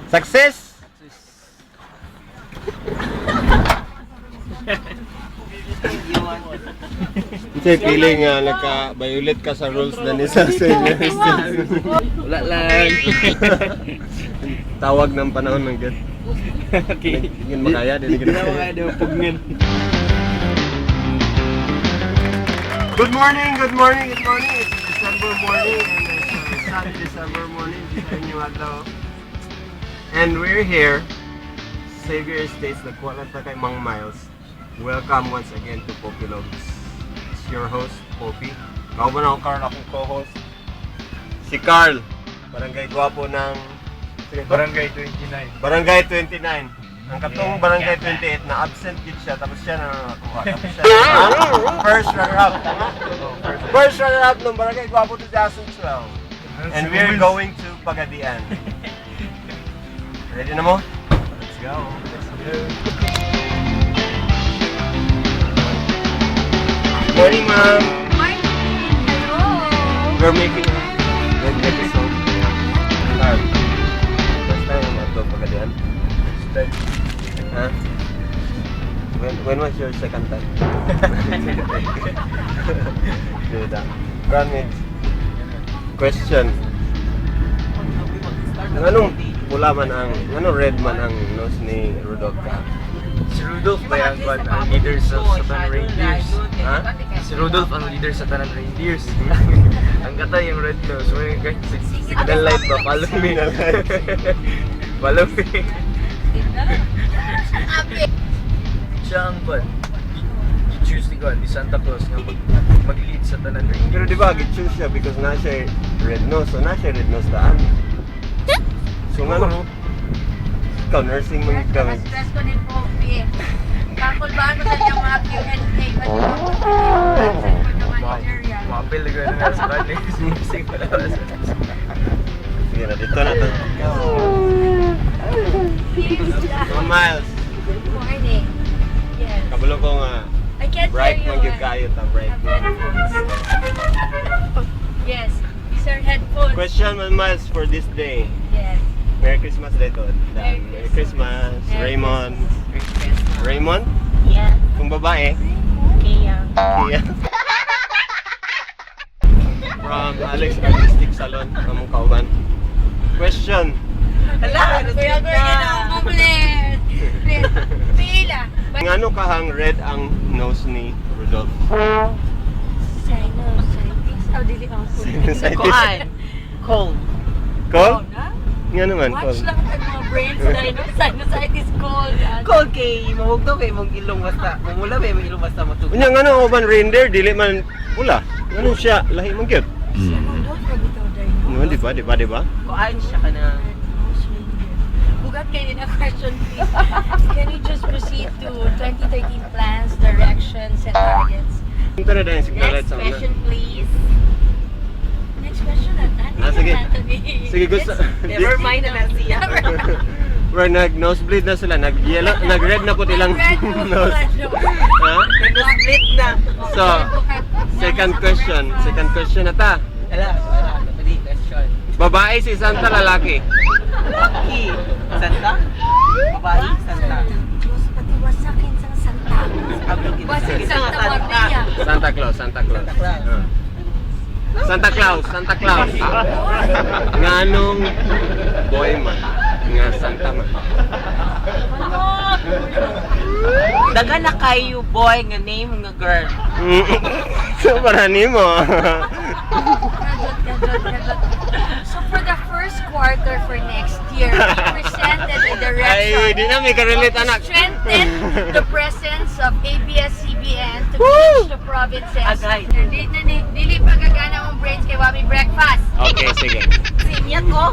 Success! Kasi feeling nga nagka-violate ka sa rules na ni sa senior. Wala lang. Tawag ng panahon ng get. Okay. Hindi makaya, di Hindi na makaya, di pugngin. Good morning, good morning, good morning. It's December morning and it's a sunny December morning. Sa inyo adlaw. And we're here, Xavier Estates, nagkuha lang ta kay Mang Miles. Welcome once again to Poppy Logs. It's your host, Poppy. Kauban ako Carl, akong co-host. Si Carl, barangay gwapo ng Sige, Barangay 29. Barangay 29. Ang katong Barangay 28 na absent gid siya, tapos siya na nakakuha. Tapos siya na first runner up. Tama? First runner up ng Barangay Guapo 2012. And we're going to Pagadian. Ready na mo? Let's go. Let's go. Morning, ma'am. Morning! Hello! We're making a red episode. Carl, first time mo to Pagadian? First time. Huh? When was your second time? Duda. Granite. Question. Anong pula man ang, anong red man ang nose ni Rudolph ka? Si Rudolph ba yung kwan, ang leader sa Tanan Reindeers? Ha? Si Rudolph ang leader sa Tanan Reindeers. Ang kata yung red nose. May signal light ba? Follow me. Follow me. Siya ang kwan. Gi-choose ni kwan, ni Santa Claus nga mag-lead sa Tanan Reindeers. Pero di ba, gi-choose siya because na siya red nose. So na siya red nose daan. So nga no, ikaw nursing man gid kami. Stress ko ni Poppy. Kakulbaan ko sa inyong mga Q&A. But you want to answer for the managerial. Mapil ko na sa kwan. Sinising pala. Sige na, dito na to. Mga Miles, Good morning. Yes. kabalo ko nga I can't bright hear you. man gyud kayo ta, bright. Have headphones. Yes. These are headphones. Question, Man Miles, for this day. Yes. Merry Christmas dito. Merry Merry Christmas. Merry Raymond. Raymond? Yes, Kung babae? Kaya. Kia. From Alex Artistic Salon, among kauban. Question. Hala, Kuya Gordon, ang complete. Pila. Ngano kahang red ang nose ni Rudolph? Sinusitis. Oh, dili ang Sinusitis. Kuan. Cold. Cold? Nga naman, Watch cold. lang ang mga brains na yun. Sinusitis cold. Cold kay mahugto kay mong ilong basta. Mumula ba imong ilong basta matug. Unya ngano ang uban reindeer dili man pula. Ngano siya lahi man gyud. Si Rudolph, rabitaw dahil. No, di ba? Di ba? Di ba? Kuan siya ka na. Bugat kayo din a question, please. Can we just proceed to 2013 plans, directions, and targets? Ito na dahil signal light Next sa una. question, please. Next question na. Ah, sige. Sige, gusto. Never mind na lang siya. We're nag nosebleed na sila, nag yellow, nag red na puti lang Red nose. Ha? Nag-split na. So, second question, second question na ta. Hala, wala. Pwede question. Babae si Santa, lalaki? Lucky. Santa? Babae, Santa. Diyos, pati wasakin sa Santa. Wasak Santa Maria. Santa Claus, Santa Claus. Santa Claus. Ah. Santa Claus, Santa Claus. Nganong boy man, nga Santa man. Daga na kayo boy nga name nga girl. So para nimo. Kadot, kadot, kadot. So for the first quarter for next year, we presented a direction Ay, di na may karelate to anak. strengthen the presence of ABS-CBN to reach the provinces. Agay. Dili, dili, dili pagagana mong brains kay Wami Breakfast. Okay, sige. Sinya ko.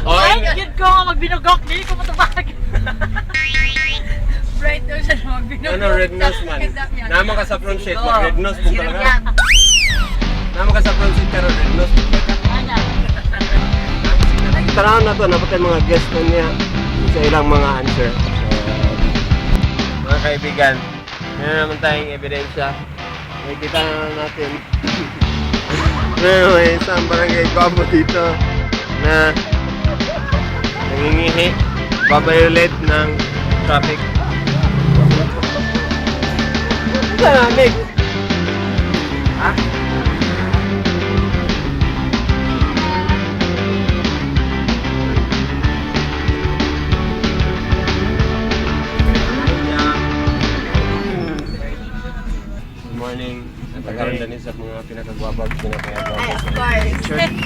Oh, Ay, yun ko nga magbinugok. Dili ko matubag. Bright daw siya na magbinugok. Ano, red nose man. Nama ka sa front seat, mag red nose mo talaga. Nama ka sa front seat karon red nose mo ka. Tarahan na to, napatay mga guest na niya sa ilang mga answer. So, Mga kaibigan, meron naman tayong ebidensya. Nakikita na natin. Meron may isang barangay gwapo dito na nangingihi, babayolet ng traffic. Malamig! Ha? Good morning. Ang tagaran din sa mga pinakagwabag, pinakagwabag. Ay, of course.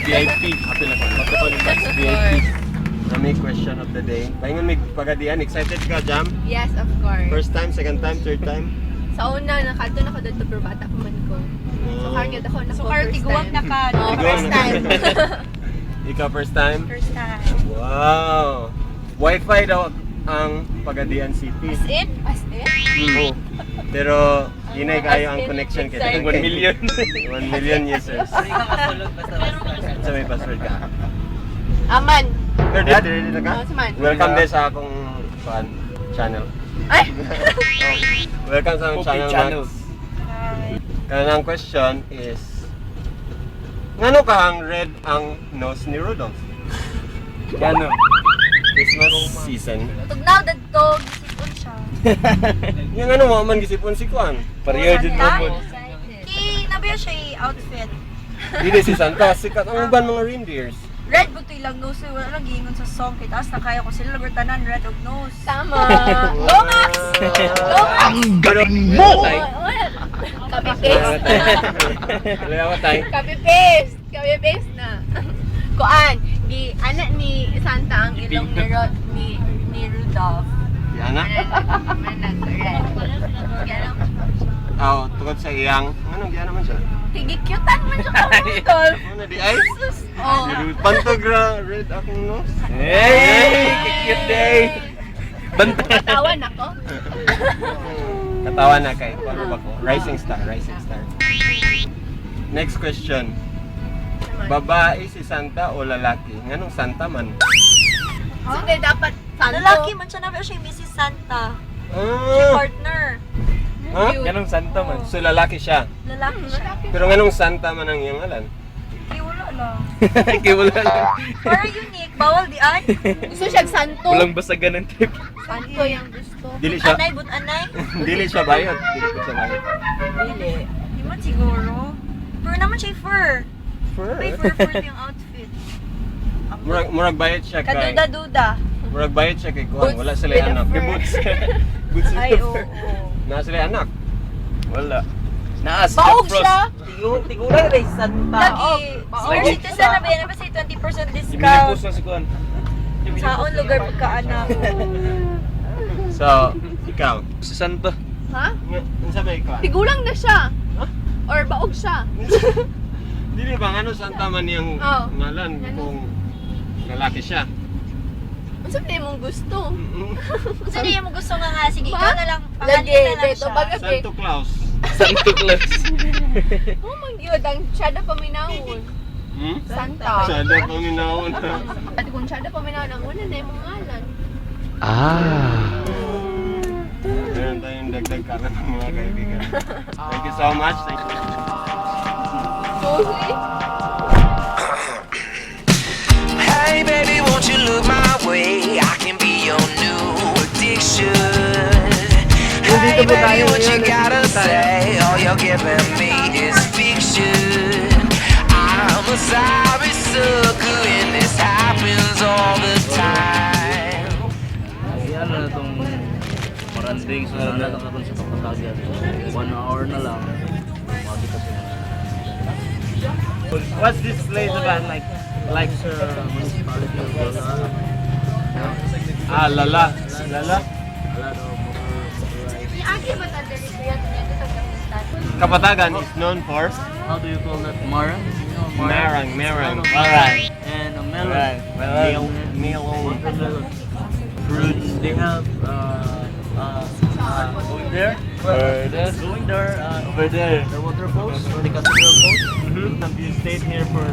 VIP. Apil ako. Matapang VIP. Nami question of the day. Paingon mig pagadian. Excited ka, Jam? Yes, of course. First time, second time, third time? Sa una, nakadto na ko dito pero bata pa man ko. So karon gyud ako na So, karon tiguang na ka, no? Oh, first time. Ikaw first time? First time. Wow! Wi-Fi daw ang Pagadian City. As in? As in? Oo. Pero hinay kayo ang connection kay Excited. 1 million. 1 million users. Hindi ka kasulod basta-basta. Sa may password ka. Aman. Ready, ready na ka? Oh, saman. Welcome din sa akong kuan, channel. Ay! Welcome sa akong Okay, channel, channel. Max. Kanang question is, ngano ka ang red ang nose ni Rudolph? Gano? Christmas season. Tugnaw dadto, gisipon siya. Yung ano mo man gisipon si Kuan. Pareho dyan mo po. Ki, nabiya siya yung outfit. Dili si Santa, sikat ang uban mga reindeers. Red buto ilang nose, wala lang giingon sa song kay taas na kaya ko sila lugar tanan red og nose. Tama. Go Max! Go Max! Ang galing mo! Copy paste. Wala ko tayo. Copy paste. Copy paste na. Kuan, gi anak ni Santa ang ilong ni ni Rudolph. Yana? Manag red. Ganun. Aw, tungkol sa iyang, anong giyana man siya? Higikyutan man siya ka Rudolph. Ano di ay? Sus. Oh. Pantog ra red akong nose. Hey! Cute day! Banta! Katawan ako. Katawa na kay ano ba ko? Rising star, rising star. Next question. Babae si Santa o lalaki? Nganong Santa man? So, di, dapat santo. Lalaki man siya, nabiya siya yung Mrs. Santa. Siya Ah, partner. ha? Ganong Santa man. So lalaki siya. Lalaki siya. Pero nganong Santa man ang iyang ngalan? Kay wala lang. Kaya wala lang. Para unique, bawal di ay. Gusto siya santo. Walang basagan ng tip. Santo yung gusto. Dili siya Anay but anay. dili siya bayot, dili ko siya bayot. Dili. Di man siguro. Pero naman siya fur. Fur. May fur fur yung outfit. Murag bayot siya kay Kaduda-duda. Murag bayot siya kay kuan, Boots wala sila with a anak. fur. Boots. Boots with Ay, a oo. fur. Na sila anak. Wala. Naas, Baog Jack Frost. siya. Tigura na si Santa. Lagi. Baog. Senior citizen na ba yan? Basta 20% discount. Ibinipos na si Kuan. Saon lugar pagkaanak. So, ikaw. Si Santa. Ha? Unsa ba ikaw? Tigulang na siya. Huh? Or baog siya. Dili ba ngano Santa man iyang Oo. ngalan kung lalaki siya? Unsa ba mong gusto? Gusto niya mo gusto nga nga. Sige, Ba? ikaw na lang. Pangalan Lagi, na lang dito siya. baga Santo Claus. Santo Claus. Oh man gyud ang tsada paminawon. Hmm? Santa. Sada paminawon na. At kung tsada paminawon ang una na imong ngalan. Meron tayong dagdag karan ng mga kaibigan. Thank you so much. Thank you. Susi. Hey baby, won't you look my way? I can be your new addiction. Hey Nandito po tayo baby, what you ngayon, gotta nandito tayo. say? All you're giving me is fiction. I'm a sorry sucker, and this happens all the time. Ay, ano na itong maranding so na lang ako sa Kapatagan. 1 hour na lang. Makita sila. What's this place about? Like, Sa municipality of Lala. ah, Lala. Lala? Lala daw, Niagi ba ta diri kuya niya sa kapitan? Kapatagan is known for How do you call that? Marang? You know, Marang, marang. Alright. And a melon. Melon. Melon. Watermelon. Fruits. They have going there. Over there. Going there. Over there. The waterfalls, the cathedral falls. You stayed here for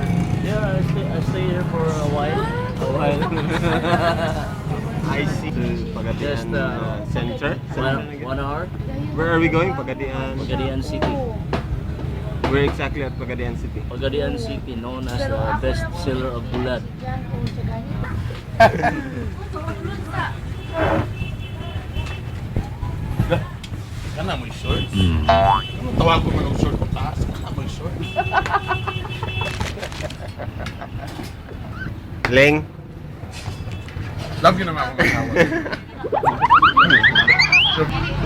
Yeah, I stay here for a while. a while. IC to Pagadian Just, Center. 1 hour. Where are we going? Pagadian. Pagadian City. Where exactly at Pagadian City? Pagadian City, known as the best seller of bulad. Kana mo shorts? Ano tawag ko man og short taas? Kana mo shorts? Ling. Love you naman akong asawa.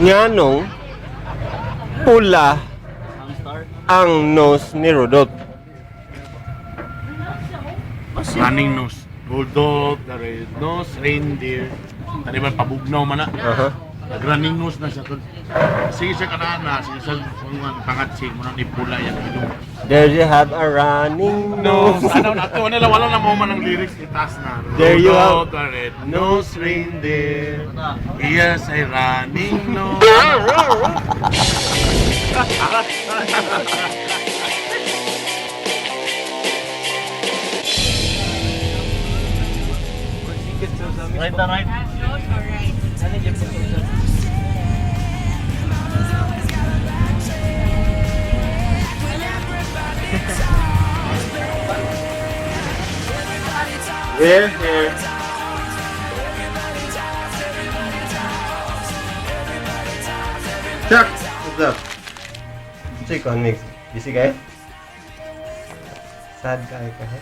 Nganong pula Ang star? ang nose ni Rudolph? Running nose. Rudolph, the red nose, reindeer. Tani ba pabugnaw man na. Aha. Nag-running nose na siya. Sige siya kanaan na. Sige siya pangat siya. Muna ni pula yan. Ilong. There you have a running Nose. nose. Ano na to? Nila wala na mo man ang lyrics. Itaas na. There you have- Rudolph, the red nose reindeer. Yes, a running nose. Right na right. We're here. Chuck! What's up? Check on mix. Busy kayo? Sad kayo ka, ha?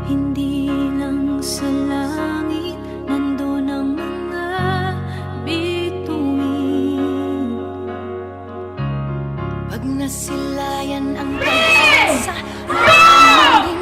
Hindi lang sa langit nandun ang mga bituin. Pag nasilayan ang pag-asa, ang din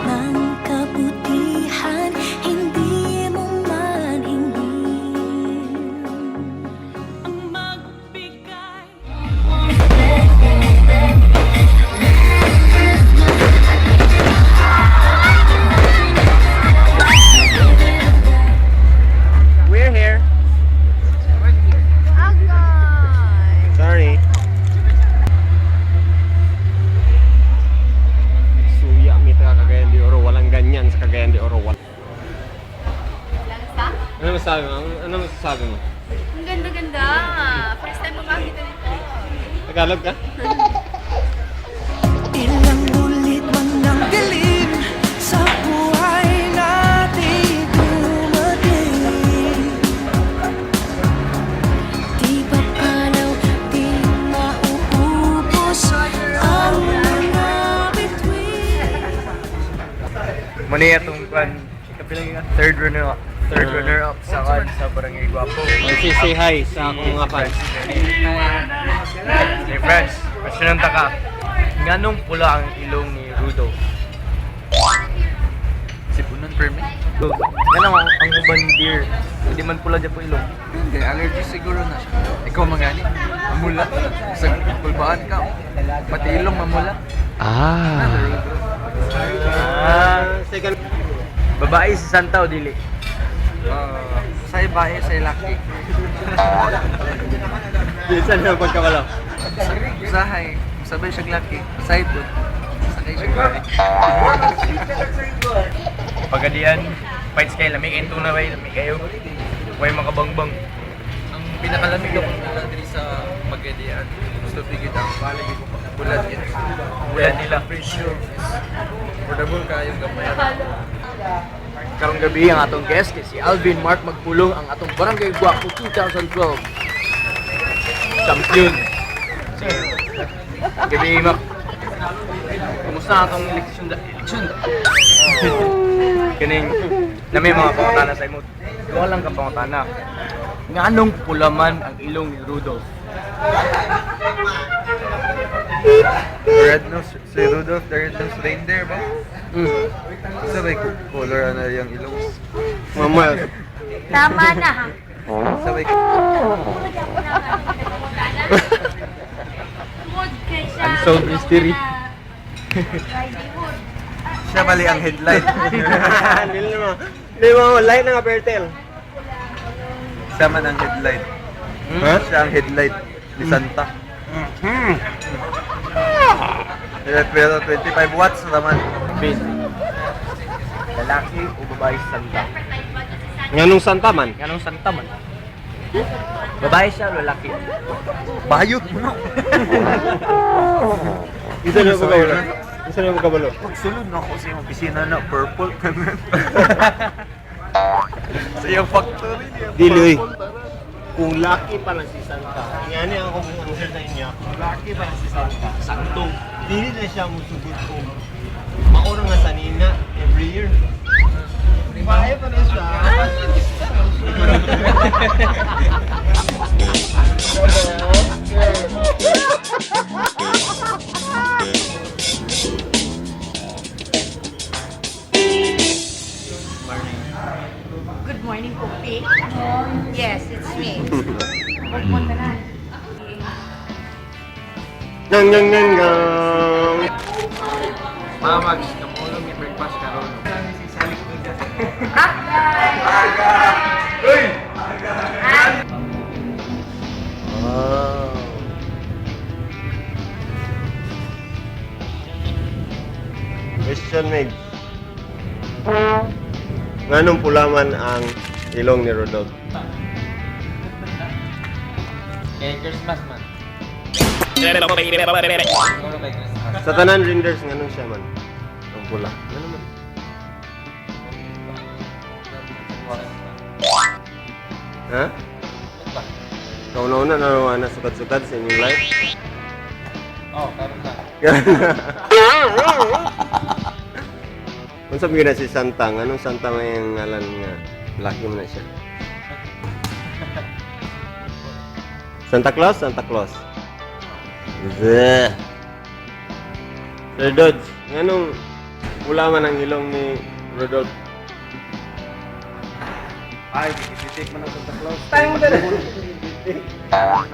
ng kabutihan, hindi mo man ingin ang magbigay. We're here. Agay! Sorry. Suya mita Cagayan de Oro. Walang ganyan sa Cagayan de Oro. Wala. Langsa? Ano masasabi mo? Ano masasabi mo? Ang ganda-ganda. First time ko makita nito. Tagalog ka? Ilang ulit man ang dilim sa buhay natin dumating. Di pa panaw, di mauubos ang mga bituin. Muna itong kwan, third runner up sa kwan sa Barangay Guapo. Say hi sa akong mga fans. Hey friends, question ta ka. Nganong pula ang ilong ni Rudolph? Sipunon permit. Nganong ang uban deer, hindi man pula dyan po ilong. Hindi, allergy siguro na siya. Ikaw mangani, mamula. Sa kulbaan ka. Pati ilong mamula. Ah. Second. Babae si Santa o dili? Sa ibae, sa laki. Minsan na pagkawala. Usahay, sabay siya laki. Usay po. Sakay siya laki. Pagadian, fights kayo, lamig kayo, tuna kayo, lamig kayo. Huwag makabangbang. Ang pinakalamig ako nila diri sa Pagadian. Gusto bigit ang bulat yun. Bulat nila. Presyo is affordable kayo gamay. Karong gabi ang atong guest kay si Alvin Mark Magpulong, ang atong Barangay Guapo 2012 champion. Gabi, Mac. Kumusta ang atong eleksyon? Eleksyon? Kaning Na may mga pangutana sa imo. Duha lang ka pangutana. Nganong pula man ang ilong ni Rudolph? Red nose, si Rudolph the Red Nose Reindeer ba? Sa may color ano yung ilong. Mama. Tama na ha. Sa may Tungod kay sa Unsolved mystery. Livelihood. Siya mali ang headlight. Dili mo. Dili mo light na nga pertel. Siya man ang headlight. Ha? Siya ang headlight ni Santa. Pero 25 watts naman. Bin. Lalaki o babae si Santa? Nganong Santa man? Nganong Santa man? Babae siya o lalaki? Bayot mo no. Isa na mo kabalo. Isa na mo kabalo. Pagsulod na ako sa iyong opisina na purple ka na. Sa iyong factory niya. Dili, oy. Purple tanan. Kung lucky pa lang si Santa, ingani ang akong answer sa inyo, kung lucky pa lang si Santa, saktong, dili na siya musugot og maura nga sanina every year. Bahay pa na siya. Good morning, Poppy. Yes, it's me. Pupunta na. Nang nang nang nang. Mamags, kapulong ni breakfast karon. Wow. Question Meg. Nganong pula man ang ilong ni Rudolph? Kay Christmas man. Siguro kay Christmas. Sa tanan renders nganong siya man? Ang pula. Ngano man? Ha? Ikaw na una na na sukad-sukad sa inyong life. Oh, karon na. Unsa man gyud na si Santa? Nganong Santa may ang ngalan nga laki man na siya? Santa Claus, Santa Claus. Bleh. Sir Dodge, nganong pula man ang ilong ni Rudolph? Ay, gipitik man ang Santa Claus. Tayo mo na. Santa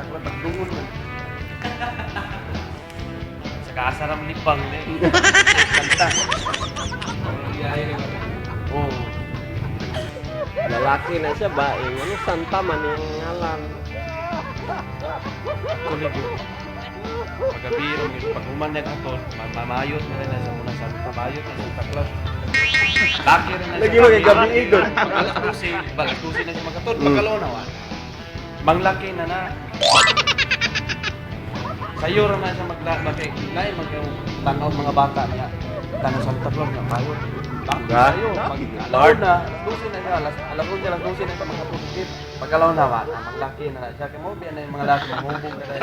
Claus, tagdungon man. Sa kasaram lipang eh. Kanta. Oh. Lalaki na siya ba? Eh, nganong Santa man yung ngalan? Kunig yun. Paggabi ron, pag human na katon, mamayot na rin sa muna Santa Mayot na Santa Claus. Laki rin na Lagi magagabi igod. Alas 12, alas 12 na siya magkatod, pagkalaw na wa. Manglaki na na. Sayo ra na siya maglaki. Nay mag tanaw mga bata niya. Tanaw Santa Claus nga mayot. Laki Ba? sayo. Pag alaw na, alas 12 na siya, alas alas 11, alas 12 na siya magkatod. Pagkalaw na wa, manglaki na na siya. Kay mo biya na yung mga laki, mahubog na na.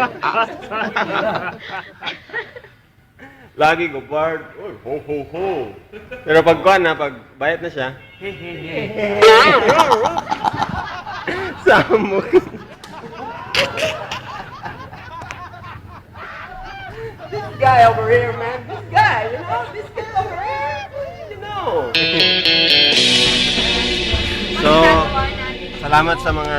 Lagi go bard. Oy, ho ho ho. Pero pag kuan na, pag bayat na siya. Samok. This guy over here, man. This guy, you know, this guy over here. You know. So, salamat sa mga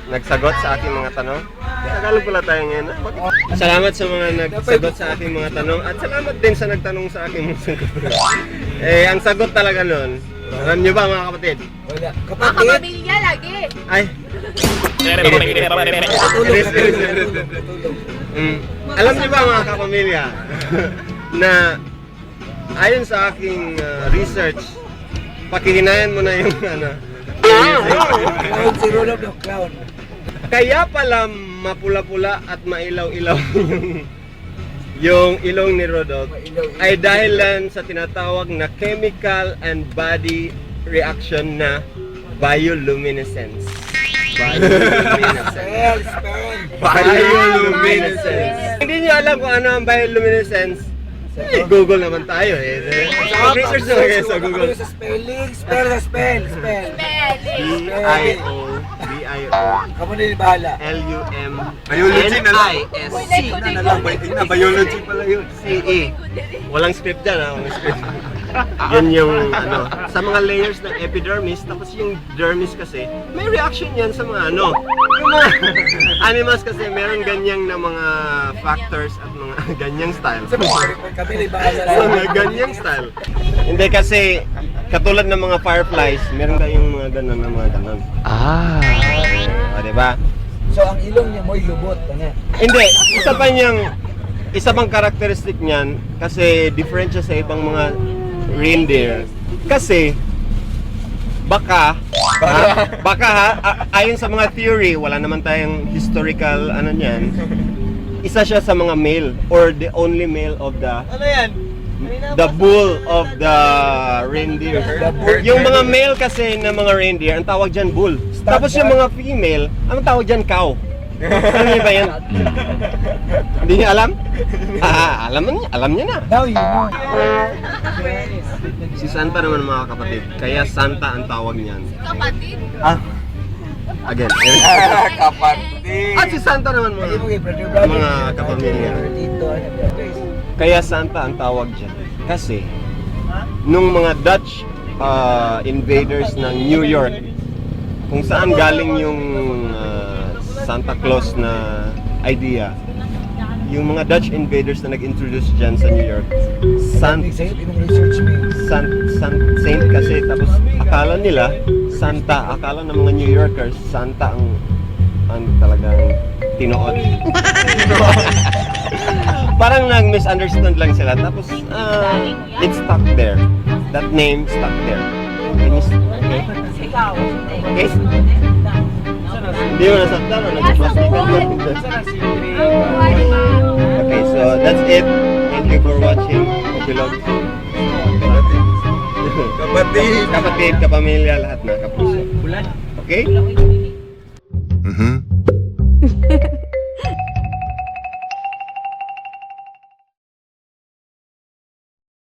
nagsagot sa aking mga tanong. Tagalog pala tayo ngayon. Ah. Bakit? Salamat sa mga nagsagot sa aking mga tanong at salamat din sa nagtanong sa aking mga sagot. Eh, ang sagot talaga nun, alam niyo ba mga kapatid? Wala. Mga kapamilya lagi. Ay! Iris, iris, iris. Alam niyo ba mga kapamilya na ayon sa aking research, pakihinayan mo na yung ano. Clown, si Rudolph the Clown. Kaya pala mapula-pula at mailaw-ilaw yung ilong ni Rudolph ay dahil lang sa tinatawag na chemical and body reaction na bioluminescence. Bioluminescence. Spell, spell. Bioluminescence. Hindi niyo alam kung ano ang bioluminescence. Eh, Google naman tayo eh. Mag-research na kayo sa Google. Sa spelling, spell sa spell, spell. B-I-O, B-I-O, Kamu na yung bahala. L-U-M, Biology na lang. N-I-S-C. Na lang, biology pala yun. C-E. Walang script dyan ha, walang script. Yan yung ano, sa mga layers ng epidermis, tapos yung dermis kasi, may reaction yan sa mga ano, yung mga animals kasi meron ganyang na mga factors at mga ganyang style. Kami na yung bahala. Sa mga ganyang style. Hindi kasi, katulad ng mga fireflies, meron tayong mga ganon na mga ganon. Ah. O, di ba? So ang ilong niya mo'y lubot. Ano? Hindi, isa pa niyang isa pang characteristic niyan kasi different siya sa ibang mga reindeer. Kasi baka ha, baka ha, ayon sa mga theory, wala naman tayong historical ano niyan. Isa siya sa mga male or the only male of the Ano yan? the bull of the reindeer. Yung mga male kasi na mga reindeer, ang tawag dyan bull. Tapos yung mga female, ang tawag dyan cow. Alam niyo ba yan? Hindi niya alam? Ah, alam niya na. Now you know. Si Santa naman, mga kapatid, kaya Santa ang tawag niyan. Kapatid. Ah, again. Kapatid. At si Santa naman, mga, Ay, mo kay brother, brother. mga kapamilya. Tito, ano ba? Kaya Santa ang tawag dyan. Kasi, nung mga Dutch invaders ng New York, kung saan galing yung Santa Claus na idea, yung mga Dutch invaders na nag-introduce dyan sa New York, San, Sa'yo, imong research mo. San, San, Saint kasi, tapos akala nila, Santa, akala ng mga New Yorkers, Santa ang talagang tinuod. Parang nag-misunderstand lang sila. Tapos, it stuck there. That name stuck there. Can you, okay? Okay? Hindi mo nasaktan o nag-plastikan mo? Okay, so that's it. Thank you for watching. Kopilog. Kapatid. Kapatid, kapamilya, lahat na, kapuso. Okay?